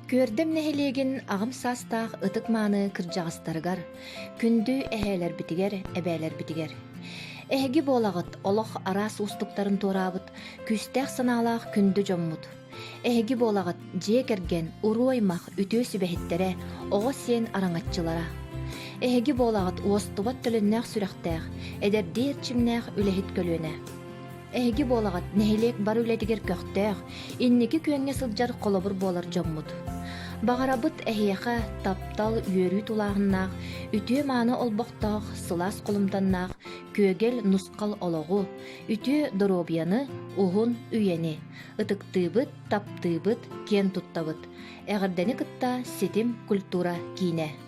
Күөрдэм нэһилиэгин аҕам саастаах ытык-мааны кырдьаҕастарыгар, күндү эһээлэрбитигэр, эбээлэрбитигэр. Эһиги буолаҕыт олох араас уустуктарын туораабыт күүстээх санаалаах күндү дьоммут. Эһиги буолаҕыт дьиэ кэргэн, уруу-аймах үтүө сүбэһиттэрэ, оҕо сиэн араҥаччылара. Эһиги буолаҕыт уостубат төлөннөөх сүрэхтээх, эдэрдии эрчимнээх үлэһит көлүөнэ. Эһиги буолаҕыт нэһилиэк бары үлэтигэр көхтөөх, инники күөҥҥэ сылдьар холобур буолар дьоммут. Баҕарабыт эһиэхэ таптал, үөрүү тулааһыннаах, үтүө-мааны олбохтоох, сылаас холумтаннаах, күөгэл нусхал олоҕу, үтүө доруобуйаны, уһун үйэни. Ытыктыыбыт, таптыыбыт, киэн туттабыт. Эҕэрдэни кытта Ситим культура киинэ.